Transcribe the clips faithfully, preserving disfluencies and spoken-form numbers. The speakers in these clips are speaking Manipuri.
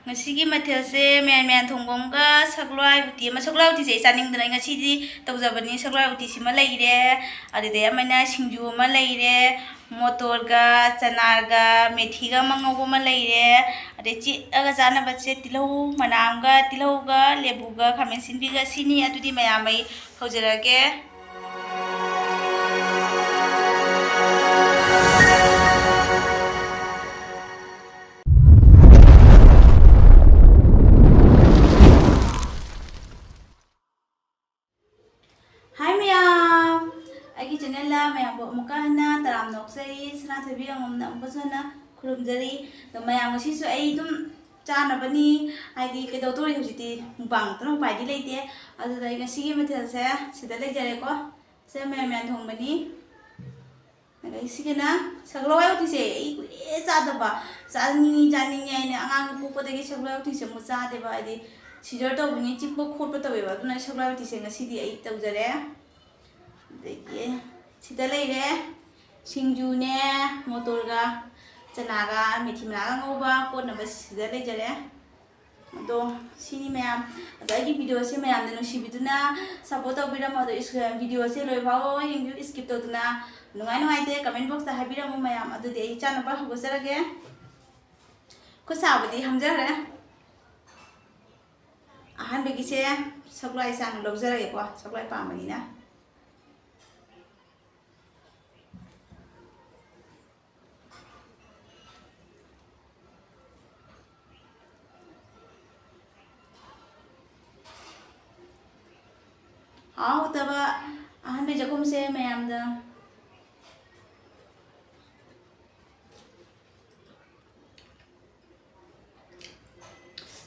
ꯉꯁꯤꯒꯤ ꯃꯊꯦꯜꯁꯦ ꯃꯌꯥꯟ ꯃꯌꯥꯟ ꯊꯣꯡꯕ ꯑꯃꯒ ꯁꯒꯣꯜꯍꯋꯥꯏ ꯎꯇꯤ ꯑꯃ꯫ ꯁꯒꯣꯜꯍꯋꯥꯏ ꯎꯇꯤꯁꯦ ꯑꯩ ꯆꯥꯅꯤꯡꯗꯅ ꯑꯩ ꯉꯁꯤꯗꯤ ꯇꯧꯖꯕꯅꯤ꯫ ꯁꯒꯣꯜꯍꯋꯥꯏ ꯎꯇꯤꯁꯤꯃ ꯂꯩꯔꯦ, ꯑꯗꯨꯗꯩ ꯑꯃꯅ ꯁꯤꯡꯖꯨ ꯑꯃ ꯂꯩꯔꯦ, ꯃꯣꯇꯣꯔꯒ ꯆꯅꯥꯒ ꯃꯦꯊꯤꯒ ꯑꯃ ꯉꯧꯕ ꯑꯃ ꯂꯩꯔꯦ, ꯑꯗꯩ ꯆꯤꯛꯑꯒ ꯆꯥꯅꯕꯁꯦ ꯇꯤꯜꯍꯧ ꯃꯅꯥ ꯑꯃꯒ, ꯇꯤꯜꯍꯧꯒ ꯂꯦꯕꯨꯒ ꯈꯥꯃꯦꯟ ꯑꯁꯤꯟꯕꯤꯒ, ꯁꯤꯅꯤ꯫ ꯑꯗꯨꯗꯤ ꯃꯌꯥꯝ ꯑꯩ ꯍꯧꯖꯔꯒꯦ꯫ ꯍꯥꯏ ꯃꯌꯥꯝ, ꯑꯩꯒꯤ ꯆꯦꯅꯦꯜꯗ ꯃꯌꯥꯝꯕꯨ ꯑꯃꯨꯛꯀ ꯍꯟꯅ ꯇꯔꯥꯝꯅ ꯑꯣꯛꯆꯔꯤ꯫ ꯁꯅꯥꯊꯣꯏꯕꯤ ꯑꯉꯝꯅ ꯑꯃꯨꯛꯀꯁꯨ ꯍꯟꯅ ꯈꯨꯔꯨꯝꯖꯔꯤ꯫ ꯑꯗꯣ ꯃꯌꯥꯝ, ꯉꯁꯤꯁꯨ ꯑꯩ ꯑꯗꯨꯝ ꯆꯥꯅꯕꯅꯤ, ꯍꯥꯏꯗꯤ ꯀꯩꯗꯧꯗꯣꯔꯤ, ꯍꯧꯖꯤꯛꯇꯤ ꯃꯨꯛꯕꯥꯡ ꯅꯠꯇꯅ ꯎꯄꯥꯏꯗꯤ ꯂꯩꯇꯦ꯫ ꯑꯗꯨꯗ ꯑꯩ ꯉꯁꯤꯒꯤ ꯃꯊꯦꯜꯁꯦ ꯁꯤꯗ ꯂꯩꯖꯔꯦꯀꯣ꯫ ꯁꯦ ꯃꯌꯥꯟ ꯃꯌꯥꯟ ꯊꯣꯡꯕꯅꯤ꯫ ꯑꯗꯩ ꯁꯤꯒꯤꯅ ꯁꯒꯣꯜ ꯍꯋꯥꯏ ꯎꯇꯤꯁꯦ ꯑꯩ ꯀꯨꯏꯔꯦ ꯆꯥꯗꯕ, ꯆꯥꯅꯤꯡꯉꯤ ꯆꯥꯅꯤꯡꯉꯤ ꯍꯥꯏꯅ꯫ ꯑꯉꯥꯡ ꯄꯣꯛꯄꯗꯒꯤ ꯁꯒꯣꯜ ꯍꯋꯥꯏ ꯎꯇꯤꯁꯦ ꯑꯃꯨꯛ ꯆꯥꯗꯦꯕ, ꯍꯥꯏꯗꯤ ꯁꯤꯖꯔ ꯇꯧꯕꯅꯤ, ꯆꯤꯛꯄ ꯈꯣꯠꯄ ꯇꯧꯋꯦꯕ꯫ ꯑꯗꯨꯅ ꯑꯩ ꯁꯒꯣꯜ ꯍꯋꯥꯏ ꯎꯇꯤꯁꯦ ꯉꯁꯤꯗꯤ ꯑꯩ ꯇꯧꯖꯔꯦ꯫ ꯑꯗꯒꯤ ꯁꯤꯗ ꯂꯩꯔꯦ ꯁꯤꯡꯖꯨꯅꯦ, ꯃꯣꯇꯣꯔꯒ ꯆꯅꯥꯒ ꯃꯦꯊꯤ ꯃꯅꯥꯒ ꯉꯧꯕ ꯀꯣꯠꯅꯕ ꯁꯤꯗ ꯂꯩꯖꯔꯦ꯫ ꯑꯗꯣ ꯁꯤꯅꯤ ꯃꯌꯥꯝ꯫ ꯑꯗꯣ ꯑꯩꯒꯤ ꯚꯤꯗꯤꯑꯣꯁꯦ ꯃꯌꯥꯝꯅ ꯅꯨꯡꯁꯤꯕꯤꯗꯨꯅ ꯁꯞꯄꯣꯔꯠ ꯇꯧꯕꯤꯔꯝꯃꯣ꯫ ꯑꯗꯣ ꯏꯁ-, ꯚꯤꯗꯤꯑꯣꯁꯦ ꯂꯣꯏ ꯐꯥꯎꯕ ꯌꯦꯡꯕꯤꯌꯨ, ꯏꯁꯀꯤꯞ ꯇꯧꯗꯅ꯫ ꯅꯨꯡꯉꯥꯏ ꯅꯨꯡꯉꯥꯏꯇꯦ ꯀꯃꯦꯟ ꯕꯣꯛꯁꯇ ꯍꯥꯏꯕꯤꯔꯝꯃꯨ ꯃꯌꯥꯝ꯫ ꯑꯗꯨꯗꯤ ꯑꯩ ꯆꯥꯅꯕ ꯍꯧꯒꯠꯆꯔꯒꯦ꯫ ꯈꯨꯠ ꯁꯥꯕꯨꯗꯤ ꯍꯝꯖꯈ꯭ꯔꯦ꯫ ꯑꯍꯥꯟꯕꯒꯤꯁꯦ ꯁꯒꯣꯜ ꯍꯋꯥꯏ ꯆꯥꯅ ꯂꯧꯖꯔꯒꯦꯀꯣ, ꯁꯒꯣꯜ ꯍꯋꯥꯏ ꯄꯥꯝꯕꯅꯤꯅ꯫ ꯍꯥꯎꯇꯕ ꯑꯍꯟꯕꯩ ꯆꯥꯛꯈꯨꯝꯁꯦ ꯃꯌꯥꯝꯗ꯫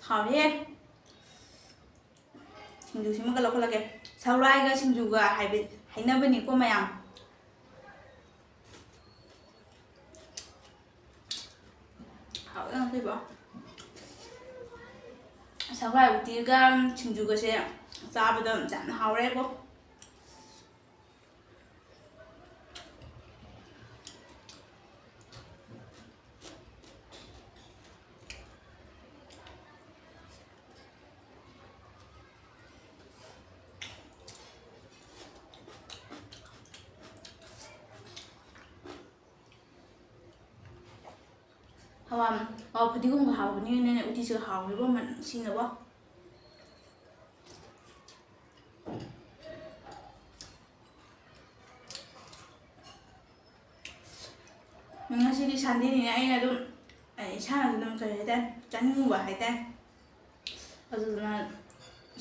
ꯍꯥꯎꯔꯦꯍꯦ꯫ ꯁꯤꯡꯖꯨꯁꯤꯃꯒ ꯂꯧꯈꯠꯂꯒꯦ꯫ ꯁꯒꯣꯜ ꯍꯋꯥꯏꯒ ꯁꯤꯡꯖꯨꯒ ꯍꯥꯏꯕ ꯍꯥꯏꯅꯕꯅꯤꯀꯣ ꯃꯌꯥꯝ꯫ ꯍꯥꯎꯋꯦ ꯉꯁꯤꯕꯣ꯫ ꯁꯒꯣꯜ ꯍꯋꯥꯏ ꯎꯇꯤꯒ ꯁꯤꯡꯖꯨꯒꯁꯦ ꯆꯥꯕꯗ ꯌꯥꯝꯅ ꯍꯥꯎꯔꯦꯕꯣ꯫ ꯐꯗꯤꯒꯣꯝꯒ ꯍꯥꯞꯄꯅꯤꯅꯅꯦ ꯎꯇꯤꯁꯤꯒ ꯍꯥꯎꯔꯦꯕꯣ, ꯃꯅꯝ ꯅꯨꯡꯁꯤꯅꯕ꯫ ꯉꯁꯤꯗꯤ Sunday ꯅꯤꯅ ꯑꯩꯅ ꯑꯗꯨꯝ, ꯑꯦ, ꯏꯁꯥꯅ ꯑꯗꯨꯝ ꯀꯔꯤ ꯍꯥꯏꯇꯥꯔꯦ, ꯆꯥꯅꯤꯡꯉꯨꯕ ꯍꯥꯏꯇꯥꯔꯦ꯫ ꯑꯗꯨꯗꯨꯅ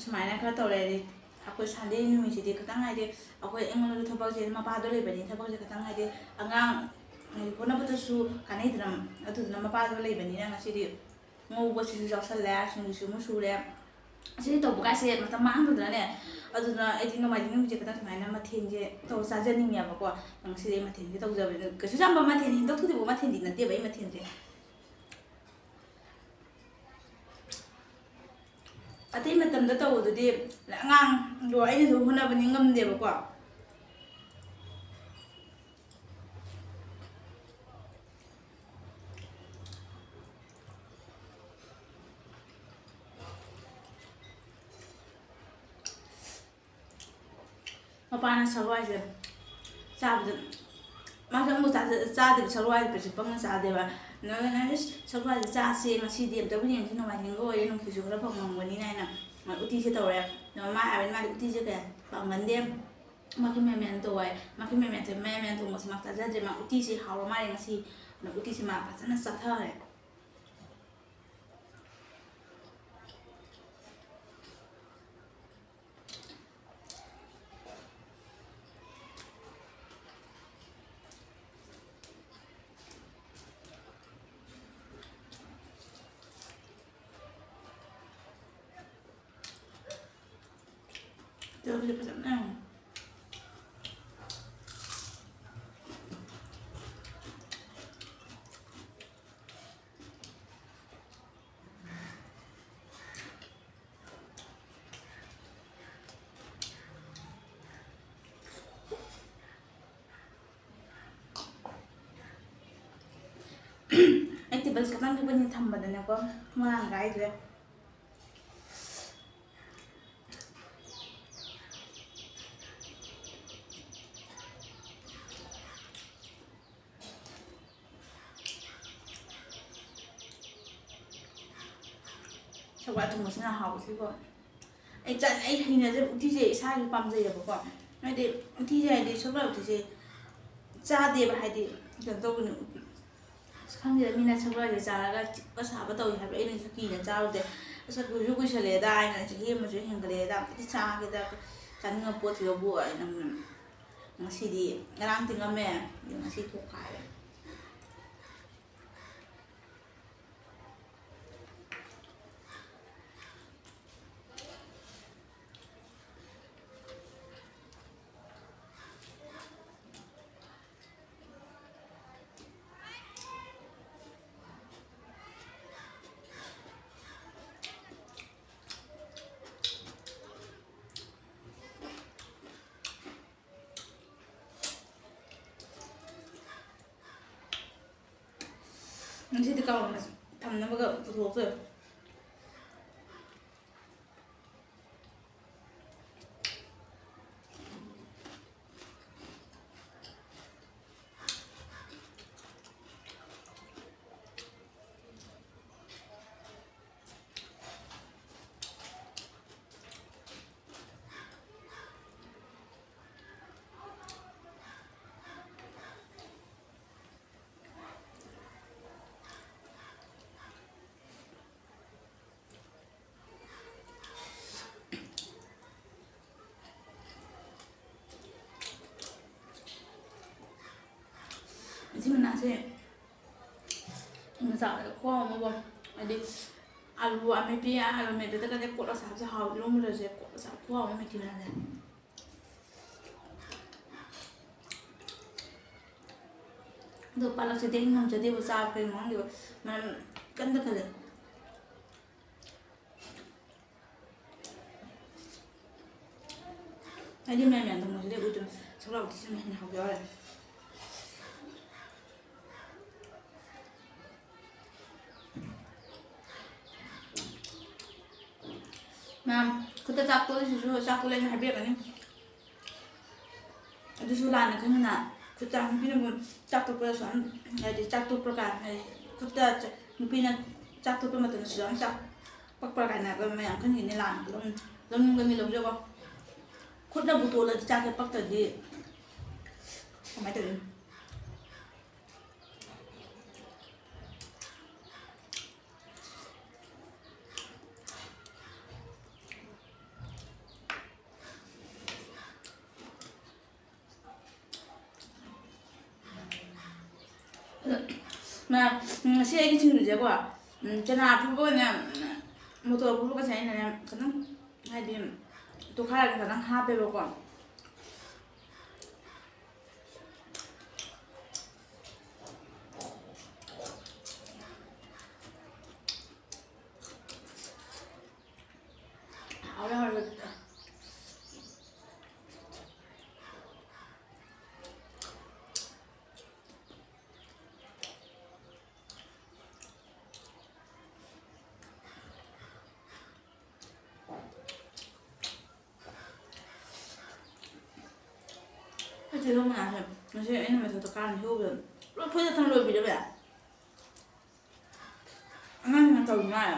ꯁꯨꯃꯥꯏꯅ ꯈꯔ ꯇꯧꯔꯦ꯫ ꯍꯥꯏꯗꯤ ꯑꯩꯈꯣꯏ Sunday ꯅꯨꯃꯤꯠꯁꯤꯗꯤ ꯈꯤꯇꯪ, ꯍꯥꯏꯗꯤ ꯑꯩꯈꯣꯏ, ꯑꯩꯉꯣꯟꯗꯁꯨ ꯊꯕꯛꯁꯦ, ꯃꯄꯥꯗꯣ ꯂꯩꯕꯅꯤ, ꯊꯕꯛꯁꯦ ꯈꯤꯇꯪ, ꯍꯥꯏꯗꯤ ꯑꯉꯥꯡ, ꯍꯥꯏꯗꯤ ꯍꯣꯠꯅꯕꯗꯁꯨ ꯀꯥꯟꯅꯩꯗꯅ꯫ ꯑꯗꯨꯗꯨꯅ ꯃꯄꯥꯗꯣ ꯂꯩꯕꯅꯤꯅ ꯉꯁꯤꯗꯤ ꯉꯧꯕꯁꯤꯁꯨ ꯌꯥꯎꯁꯜꯂꯦ, ꯁꯤꯡꯖꯨꯁꯨ ꯑꯃꯨꯛ ꯁꯨꯔꯦ꯫ ꯑꯁꯤ ꯇꯧꯕ ꯀꯥꯏꯁꯦ ꯃꯇꯝ ꯃꯥꯡꯗ꯭ꯔꯅꯦ꯫ ꯑꯗꯨꯅ ꯑꯩꯗꯤ ꯅꯣꯡꯃꯥꯏꯖꯤꯡ ꯅꯨꯃꯤꯠꯁꯦ ꯈꯛꯇꯪ ꯁꯨꯃꯥꯏꯅ ꯃꯊꯦꯜꯁꯦ ꯇꯧꯔ ꯆꯥꯖꯅꯤꯡꯉꯦꯕꯀꯣ꯫ ꯉꯁꯤꯗꯤ ꯑꯩ ꯃꯊꯦꯜꯁꯦ ꯇꯧꯖꯕꯅꯦ꯫ ꯀꯩꯁꯨ ꯌꯥꯝꯕ ꯃꯊꯦꯜ, ꯍꯦꯟꯗꯣꯛ ꯊꯣꯏꯗꯣꯛꯄ ꯃꯊꯦꯜꯗꯤ ꯅꯠꯇꯦꯕ ꯑꯩ ꯃꯊꯦꯜꯁꯦ꯫ ꯑꯇꯩ ꯃꯇꯝꯗ ꯇꯧꯕꯗꯨꯗꯤ ꯑꯉꯥꯡꯗꯣ ꯑꯩꯅꯁꯨ ꯍꯣꯠꯅꯕꯅꯤ ꯉꯝꯗꯦꯕꯀꯣ꯫ ꯃꯄꯥꯅ ꯁꯒꯣꯜ ꯍꯋꯥꯏꯁꯦ ꯆꯥꯕꯗ, ꯃꯥꯁꯨ ꯑꯃꯨꯛ ꯆꯥꯗ-, ꯆꯥꯗꯦꯕ, ꯁꯒꯣꯜ ꯍꯋꯥꯏꯁꯦ ꯀꯩꯁꯨ ꯄꯪꯅ ꯆꯥꯗꯦꯕ꯫ ꯑꯗꯨꯅ ꯑꯩꯅ, "ꯏꯁ, ꯁꯒꯣꯜ ꯍꯋꯥꯏꯁꯦ ꯆꯥꯁꯦ ꯉꯁꯤꯗꯤ, ꯑꯝꯇꯕꯨ ꯌꯦꯡꯁꯤ, ꯅꯣꯡꯃꯥꯏꯖꯤꯡꯒ ꯑꯣꯏꯔꯦ, ꯅꯨꯡꯊꯤꯜꯁꯨ ꯈꯔ ꯐꯪꯉꯝꯒꯅꯤꯅ" ꯍꯥꯏꯅ ꯎꯇꯤꯁꯦ ꯇꯧꯔꯦ꯫ ꯑꯗꯣ ꯃꯥ ꯍꯥꯏꯕꯅꯤ, ꯃꯥꯗꯤ ꯎꯇꯤꯁꯦ ꯀꯌꯥ ꯄꯥꯝꯒꯟꯗꯦ, ꯃꯈꯜ ꯃꯌꯥꯝ ꯃꯌꯥꯝ ꯇꯧ ꯍꯥꯏ꯫ ꯃꯈꯜ ꯃꯌꯥꯝ ꯃꯌꯥꯝ ꯇꯧ, ꯃꯌꯥꯝ ꯃꯌꯥꯝ ꯊꯣꯡꯕꯁꯦ ꯃꯥ ꯆꯥꯖꯗ꯭ꯔꯦ꯫ ꯃꯥ ꯎꯇꯤꯁꯦ ꯍꯥꯎꯔ ꯃꯥꯜꯂꯦ ꯉꯁꯤ꯫ ꯑꯗꯣ ꯎꯇꯤꯁꯦ ꯃꯥ ꯐꯖꯅ ꯆꯥꯊꯔꯦ꯫ ꯇꯤꯜꯍꯧꯁꯦ ꯐꯖꯅ ꯑꯩ ꯇꯦꯕꯜꯁꯦ ꯈꯤꯇꯪ ꯄꯤꯛꯄꯅꯤꯅ ꯊꯝꯕꯗꯅꯦꯀꯣ, ꯃꯔꯥꯡ ꯀꯥꯏꯗ꯭ꯔꯦ꯫ ꯁꯒꯣꯜ ꯊꯣꯡꯕꯁꯤꯅ ꯍꯥꯎꯕꯁꯤꯀꯣ꯫ ꯑꯩ ꯆꯥ-, ꯑꯩ ꯍꯩꯅꯖꯕ ꯎꯇꯤꯁꯦ ꯏꯁꯥꯒꯤ ꯄꯥꯝꯖꯩꯌꯦꯕꯀꯣ꯫ ꯍꯥꯏꯗꯤ ꯎꯇꯤꯁꯦ, ꯍꯥꯏꯗꯤ ꯁꯒꯣꯜ ꯎꯇꯤꯁꯦ ꯆꯥꯗꯦꯕ, ꯍꯥꯏꯗꯤ ꯀꯩꯅꯣ ꯇꯧꯕꯅꯤ꯫ ꯑꯁ, ꯈꯪꯗꯦꯗ, ꯃꯤꯅ ꯁꯒꯣꯜꯁꯦ ꯆꯥꯔꯒ ꯆꯤꯛꯄ ꯁꯥꯕ ꯇꯧꯏ ꯍꯥꯏꯕ, ꯑꯩꯅꯁꯨ ꯀꯤꯅ ꯆꯥꯔꯨꯗꯦ꯫ ꯑꯁ, ꯀꯨꯏꯁꯨ ꯀꯨꯏꯁꯜꯂꯛꯑꯦꯗ, ꯑꯩꯅ ꯆꯍꯤ ꯑꯃꯁꯨ ꯍꯦꯟꯒꯠꯂꯛꯑꯦꯗ, ꯑꯝꯇꯗꯤ ꯆꯥꯒꯦꯗ, ꯆꯥꯅꯤꯡꯉꯕ ꯄꯣꯠꯁꯤꯗꯕꯨ ꯑꯩꯅ ꯉꯁꯤꯗꯤ, ꯉꯔꯥꯡ ꯇꯤꯡꯉꯝꯃꯦ, ꯑꯗꯣ ꯉꯁꯤ ꯊꯣꯛꯈꯥꯏꯔꯦ꯫ ꯉꯁꯤꯗꯤ ꯀꯥꯡꯍꯧ ꯊꯝꯅꯕꯒ ꯄꯨꯊꯣꯛꯇꯣꯏ꯫ ꯃꯁꯤ ꯃꯅꯥꯁꯦ ꯊꯨꯝꯅ ꯆꯥꯕꯗ ꯈꯨꯍꯥꯎ ꯑꯃꯀꯣ꯫ ꯍꯥꯏꯗꯤ ꯑꯂꯨ ꯑꯃꯦꯠꯄꯤ, ꯑꯂꯨ ꯑꯃꯦꯠꯄꯗꯒꯁꯦ ꯀꯣꯠꯂ ꯆꯥꯕꯁꯦ ꯍꯥꯎ, ꯏꯔꯣꯟꯕꯗꯁꯦ ꯀꯣꯠꯂ ꯆꯥꯕ ꯈꯨꯍꯥꯎ ꯑꯃ, ꯃꯦꯊꯤ ꯃꯅꯥꯁꯦ꯫ ꯑꯗꯣ ꯄꯥꯂꯛꯁꯤꯗꯤ ꯑꯩ ꯉꯝꯖꯗꯦꯕ ꯆꯥꯕ, ꯀꯩꯅꯣ ꯈꯪꯗꯦꯕ, ꯃꯅꯝ ꯀꯟꯗ ꯀꯜꯂꯦ꯫ ꯑꯩꯗꯤ ꯃꯌꯥꯟ ꯃꯌꯥꯟ ꯊꯣꯡꯕꯁꯤꯗꯤ ꯑꯗꯨꯝ ꯁꯒꯣꯜ ꯎꯇꯤꯁꯤꯅ ꯍꯦꯟꯅ ꯍꯥꯎꯖꯩ꯫ ꯃꯌꯥꯝ, ꯈꯨꯠꯇ ꯆꯥꯛ ꯇꯣꯠꯂꯤꯁꯤꯁꯨ ꯆꯥꯛ ꯇꯣꯠꯂꯦꯅ ꯍꯥꯏꯕꯤꯔꯛꯀꯅꯤ꯫ ꯑꯗꯨꯁꯨ ꯂꯥꯟꯅ ꯈꯟꯒꯅ, ꯈꯨꯠꯇ ꯅꯨꯄꯤꯅꯕꯨ ꯆꯥꯛ ꯇꯣꯠꯄꯗꯁꯨ ꯌꯥꯝ, ꯍꯥꯏꯗꯤ ꯆꯥꯛ ꯇꯣꯠꯄ ꯀꯥꯟ, ꯍꯥꯏꯗꯤ ꯈꯨꯠꯇ ꯆ-, ꯅꯨꯄꯤꯅ ꯆꯥꯛ ꯇꯣꯠꯄ ꯃꯇꯝꯗꯁꯨ ꯌꯥꯝ ꯆꯥꯛ ꯄꯛꯄ꯭ꯔꯥ ꯀꯥꯏꯅ ꯑꯩꯈꯣꯏ ꯃꯌꯥꯝ ꯈꯟꯈꯤꯅꯤ ꯂꯥꯟꯅ꯫ ꯑꯗꯨꯝ ꯂꯧꯅꯤꯡꯕ ꯃꯤ ꯂꯧꯖꯕ꯫ ꯈꯨꯠꯅꯕꯨ ꯇꯣꯜꯂꯗꯤ ꯆꯥꯛꯁꯦ ꯄꯛꯇ꯭ꯔꯗꯤ ꯀꯃꯥꯏꯅ ꯇꯧꯗꯣꯏꯅꯣ? ꯃꯌꯥꯝ, ꯎꯝ, ꯉꯁꯤ ꯑꯩꯒꯤ ꯁꯤꯡꯖꯨꯁꯦꯀꯣ, ꯎꯝ, ꯆꯅꯥ ꯑꯐꯨꯠꯄꯒꯅꯦ, ꯎꯝ, ꯃꯣꯇꯣꯔ ꯑꯐꯨꯠꯄꯒꯁꯦ ꯑꯩꯅꯅꯦ ꯈꯤꯇꯪ, ꯍꯥꯏꯗꯤ, ꯇꯣꯈꯥꯏꯔꯒ ꯈꯤꯇꯪ ꯍꯥꯞꯄꯦꯕꯀꯣ꯫ ꯍꯥꯎꯔꯦ, ꯍꯥꯎꯔꯦ꯫ ꯑꯩꯈꯣꯏ ꯆꯦ ꯔꯣꯃꯅꯥꯁꯦ ꯉꯁꯤ ꯑꯩꯅ ꯃꯊꯛꯇ ꯀꯥꯔꯅꯤ ꯍꯦꯛꯎꯕꯗ ꯂꯣꯏ ꯐꯣꯏꯗꯠꯇꯅ ꯂꯣꯏꯕꯤꯔꯕ ꯌꯥꯏ꯫ ꯑꯉꯥꯡꯁꯤꯡꯅ ꯇꯧꯔꯤ ꯃꯥꯜꯂꯦ꯫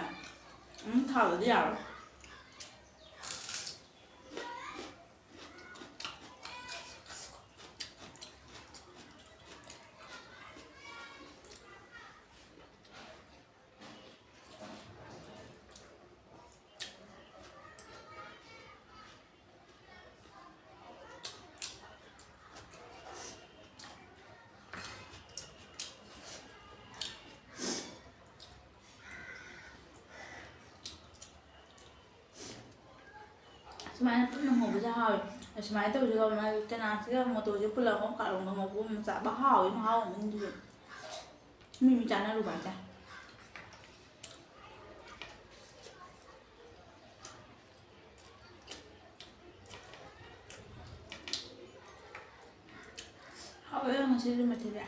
ꯑꯗꯨꯝ ꯊꯥꯗꯗꯤ ꯌꯥꯔꯣꯏ꯫ ꯁꯨꯃꯥꯏꯅ ꯄꯨꯟꯅ ꯉꯧꯕꯁꯦ ꯍꯥꯎꯋꯦ꯫ ꯑꯁꯨꯃꯥꯏꯅ ꯇꯧꯁꯤꯒ ꯃꯥꯒꯤ ꯆꯅꯥꯁꯤꯒ ꯃꯣꯇꯣꯔꯁꯦ ꯄꯨꯜꯂꯒ ꯑꯃꯨꯛ ꯀꯥꯔꯣꯡꯒ ꯉꯧꯕ ꯑꯃꯨꯛ ꯆꯥꯕ ꯍꯥꯎꯋꯦ, ꯃꯍꯥꯎ ꯑꯃꯅꯤ ꯑꯗꯨꯁꯨ꯫ ꯃꯤ ꯃꯤ ꯆꯥꯅꯔꯨꯕ ꯍꯥꯏꯇꯥꯔꯦ꯫ ꯍꯥꯎꯋꯦ ꯉꯁꯤꯒꯤ ꯃꯊꯦꯜꯁꯦ꯫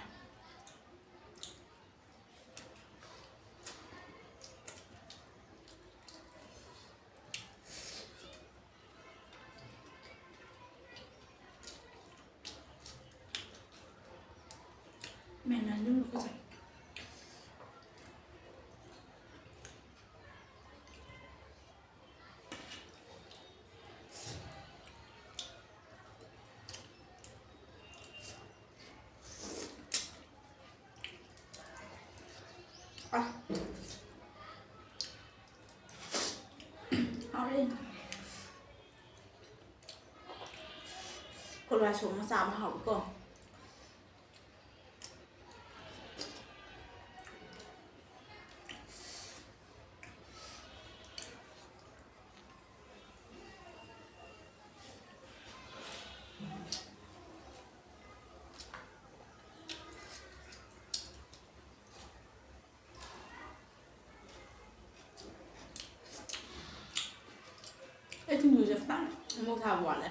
ꯃꯌꯥꯝꯅ ꯑꯗꯨꯝ ꯂꯨꯀꯣꯛꯁꯦ꯫ ꯀꯣꯂꯥ ꯁꯣꯛ ꯑꯃ ꯆꯥꯕ ꯍꯥꯎꯏꯀꯣ꯫ ꯑꯩ ꯁꯤꯡꯖꯨꯁꯦ ꯈꯤꯇꯪ ꯃꯣꯔꯣꯛ ꯁꯥꯕ ꯋꯥꯠꯂꯦ꯫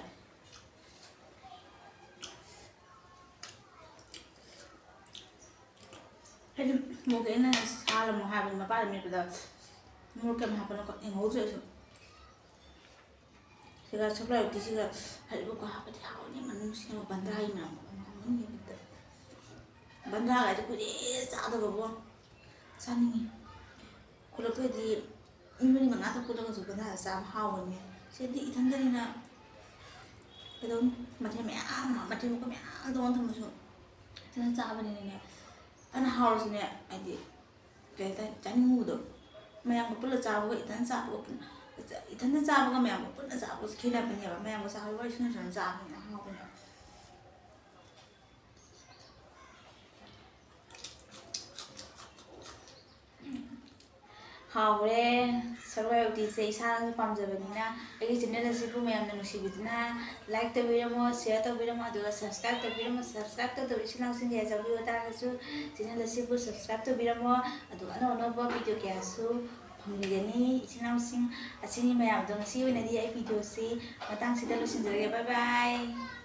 ꯍꯥꯏꯗꯤ ꯃꯣꯔꯣꯛꯁꯦ ꯑꯩꯅ ꯁꯥꯍꯜꯂꯝꯃꯣ ꯍꯥꯏꯕꯅꯤ, ꯃꯄꯥꯟꯗ ꯃꯦꯠꯄꯗ ꯃꯣꯔꯣꯛ ꯀꯌꯥꯝ ꯍꯥꯞꯄꯅꯣ ꯌꯦꯡꯍꯧꯗ꯭ꯔꯦ ꯑꯩꯁꯨ꯫ ꯁꯤꯒ ꯁꯒꯣꯜ ꯎꯇꯤꯁꯤꯒ ꯍꯔꯤꯕꯣꯞꯀ ꯍꯥꯞꯄꯗꯤ ꯍꯥꯎꯅꯤ, ꯃꯅꯨꯡꯁꯤꯅ ꯕꯟꯗ꯭ꯔꯥꯒꯤ ꯃꯅꯝ ꯍꯥꯎꯅꯤ ꯑꯗꯨꯗ꯫ ꯕꯟꯗ꯭ꯔꯥꯒꯁꯦ ꯀꯨꯏꯔꯦ ꯆꯥꯗꯕꯀꯣ, ꯆꯥꯅꯤꯡꯉꯤ꯫ ꯈꯨꯜꯂꯛꯇꯗꯤ ꯃꯤ ꯃꯔꯤ ꯃꯉꯥ ꯇ ꯄꯨꯜꯂꯒꯁꯨ ꯕꯟꯗ꯭ꯔꯥꯗ ꯆꯥꯕ ꯍꯥꯎꯕꯅꯦ꯫ ꯁꯤꯗꯤ ꯏꯊꯟꯗꯅꯤꯅ ꯀꯩꯗꯧꯅꯤ? ꯃꯊꯦꯜ ꯃꯌꯥꯝ ꯑꯃ, ꯃꯊꯦꯜ ꯃꯀꯣꯏ ꯃꯌꯥꯝ ꯇꯧꯔ ꯊꯝꯃꯁꯨ ꯏꯊꯟꯗ ꯆꯥꯕꯅꯤꯅꯅꯦ, ꯐꯅ ꯍꯥꯎꯔꯁꯨꯅꯦ, ꯍꯥꯏꯗꯤ ꯀꯩ ꯍꯥꯏꯇꯥꯔꯦ, ꯆꯥꯅꯤꯡꯉꯨꯕꯗꯣ꯫ ꯃꯌꯥꯝꯒ ꯄꯨꯜꯂ ꯆꯥꯕꯒ ꯏꯊꯟ ꯆꯥꯕꯒ, ꯏꯊꯟꯗ ꯆꯥꯕꯒ ꯃꯌꯥꯝꯒ ꯄꯨꯟꯅ ꯆꯥꯕꯒꯁꯦ ꯈꯦꯠꯅꯕꯅꯦꯕ꯫ ꯃꯌꯥꯝꯒ ꯆꯥꯕ ꯋꯥꯔꯤ ꯁꯥꯟꯅ ꯁꯥꯟꯅ ꯆꯥꯕꯅꯤꯅ ꯍꯥꯎꯕꯅꯦꯕ꯫ ꯍꯥꯎꯔꯦ꯫ ꯁꯒꯣꯜ ꯎꯇꯤꯁꯦ ꯏꯁꯥꯅꯁꯨ ꯄꯥꯝꯖꯕꯅꯤꯅ ꯑꯩꯒꯤ channel ꯑꯁꯤꯕꯨ ꯃꯌꯥꯝꯅ ꯅꯨꯡꯁꯤꯕꯤꯗꯨꯅ like ꯇꯧꯕꯤꯔꯝꯃꯣ, share ꯇꯧꯕꯤꯔꯝꯃꯣ, ꯑꯗꯨꯒ subscribe ꯇꯧꯕꯤꯔꯝꯃꯣ꯫ Subscribe ꯇꯧꯗꯕ ꯏꯆꯤꯜ ꯏꯅꯥꯎꯁꯤꯡꯒꯤ ꯍꯥꯏꯖꯕꯤꯌꯨ ꯇꯥꯔꯒꯁꯨ channel ꯑꯁꯤꯕꯨ subscribe ꯇꯧꯕꯤꯔꯝꯃꯣ꯫ ꯑꯗꯨꯒ ꯑꯅꯧ ꯑꯅꯧꯕ video ꯀꯌꯥꯁꯨ ꯐꯪꯕꯤꯒꯅꯤ ꯏꯆꯤꯜ ꯏꯅꯥꯎꯁꯤꯡ꯫ ꯑꯁꯤꯅꯤ ꯃꯌꯥꯝꯗꯣ, ꯉꯁꯤ ꯑꯣꯏꯅꯗꯤ ꯑꯩ videoꯁꯤ ꯃꯇꯥꯡꯁꯤꯗ ꯂꯣꯏꯁꯤꯟꯖꯔꯒꯦ꯫ Bye bye꯫